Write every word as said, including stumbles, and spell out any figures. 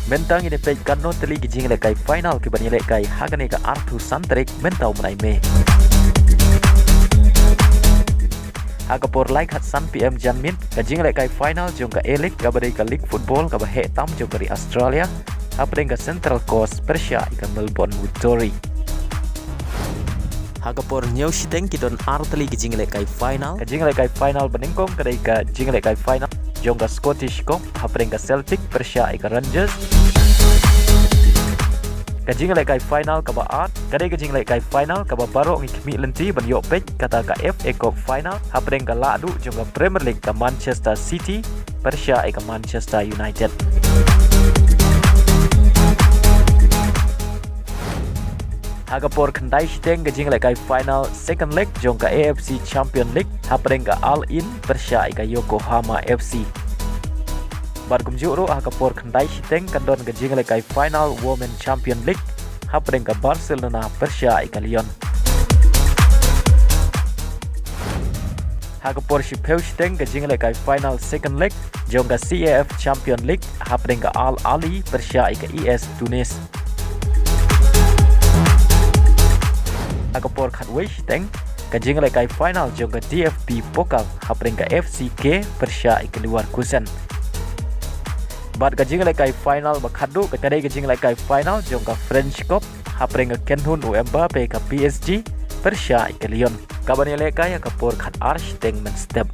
Mynta ngin ïa peit katno tylli ki jinglehkai final kiban ïalehkai ha kane ka arphew san tarik mynta u bnai May. Ha ka por lai khatsan P M janmiet, ka jinglehkai final jong ka A-League kaba dei ka league football kaba heh tam jong ka ri Australia, hapdeng ka Central Coast pyrshah ïa ka Melbourne Victory. Ha ka por hynñiew shiteng ki don ar tylli ki jinglehkai final. Ka jinglehkai final banyngkong ka dei ka jinglehkai final jong ka Scottish Cup, hapdeng ka Celtic pyrshah ïa ka Rangers. Ka jinglehkai final kaba ar ka dei ka jinglehkai final kaba baroh ngi khmih lynti ban ïoh peit, kata ka F A Cup final, hapdeng ka lahduh jong ka Premier League ka Manchester City pyrshah ïa ka Manchester United. Ha ka por khyndai shiteng ka jinglehkai final second leg jong ka A F C Champion League, hapdeng ka Al Ain pyrshah ïa ka Yokohama F C. Bad kumjuh ruh ha ka por khyndai shiteng kan don ka jinglehkai final Women Champion League, hapdeng ka Barcelona pyrshah ïa ka Lyon. Ha ka por shiphew shiteng ka jinglehkai final second leg jong ka C A F Champion League, hapdeng ka Al Ahly pyrshah ïa ka A S Tunis. Ha ka por khatwei shiteng ka jinglehkai final jong ka D F B Pokal, hapdeng ka F C K pyrshah ïa ka Leverkusen. Bad ka jinglehkai final ba khatduh ka dei ka jinglehkai final jong ka French Cup, hapdeng ka kynhun u Mbappe ka P S G pyrshah ïa ka Lyon, kaban ïalehkai ha ka por khatar shiteng mynstep.